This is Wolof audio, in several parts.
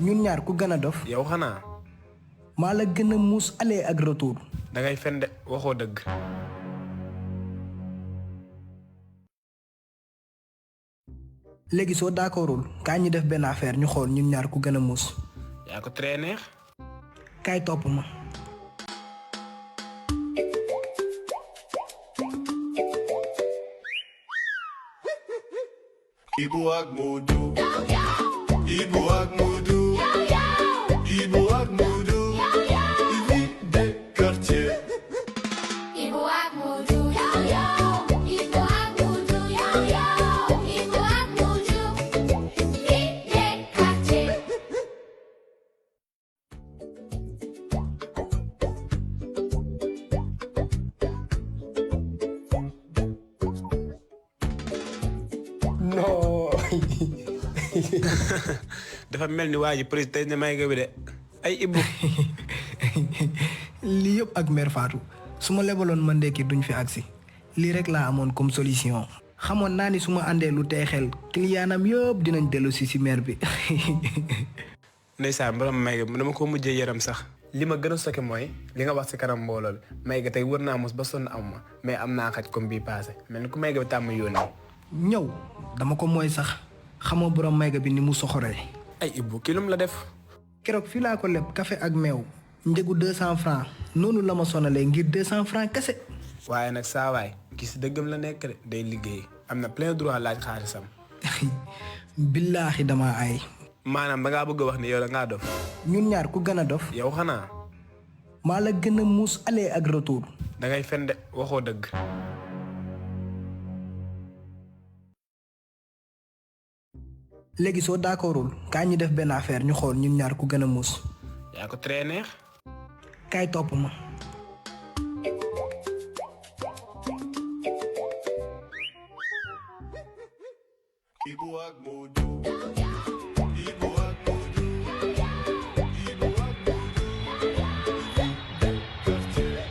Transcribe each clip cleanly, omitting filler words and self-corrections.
ñun ñaar ku gën a dof. yow xanaa. maa la gën a muus aller ak retour. da ngay fen de waxoo dëgg. léegi soo d'accordul kaay ñu def benn affaire ñu xool ñun ñaar ku gën a muus. yaa ko très neex. kaay topp ma. Ibu ak Moodu. Ibu ak Moodu. Ibu ak Moodu. Vie des quartiers. Ibu ak Moodu. Ibu ak Moodu. Ibu ak Moodu. Vie des quartiers. non. dafa mel ni waa ji président ne may nga bi de ay Ibou. lii yëpp ak mère Fatou su ma lebaloon ma ndekki duñ fi agsi lii rek laa amoon comme solution. xamoon naa ni su ma àndee lu tey xel clientam yëpp dinañ dellu si mère bi. ndeysaan borom may ga dama ko mujjee yaram sax. li ma gën a sokke mooy li nga wax ci kanam mbooloo bi may ga tey wër naa mos ba sonn am ma mais am naa xaj comme bii passé mel ni ku may ga bi tàmm yónnee. ñëw dama ko mooy sax xamoo borom mayga bi ni mu soxoree. ay Ibou kii lum la def. keroog fii laa ko leb café ak meew njëgu 200 francs noonu la ma sonalee ngir 200 francs kese. waaye nag saa waay gis dëggam la nekk de day liggéey am na plein droit laaj xaalisam. billaahi dama ay. maanaam dangaa bëgg a wax ni yow da ngaa dof. ñun ñaar ku gën a dof. yow xanaa. maa la gën a muus aller ak retour. da ngay fen de waxoo dëgg. léegi soo d'accordul kaay ñu def benn affaire ñu xool ñun ñaar ku gën a muus. yaa ko très neex. kaay topp ma. Ibu ak Moodu. Ibu ak Moodu. Ibu ak Moodu. Vie des quartiers.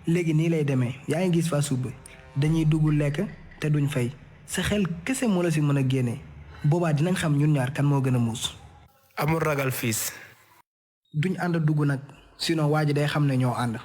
léegi nii lay demee yaa ngi gis fa suba dañuy dugg lekk te duñ fay sa xel kese moo la si mën a génnee boobaa dinañ xam ñun ñaar kan moo gën a muus. amul ragal fiis. duñ ànd dugg nag sinon waa ji day xam ne ñoo ànd.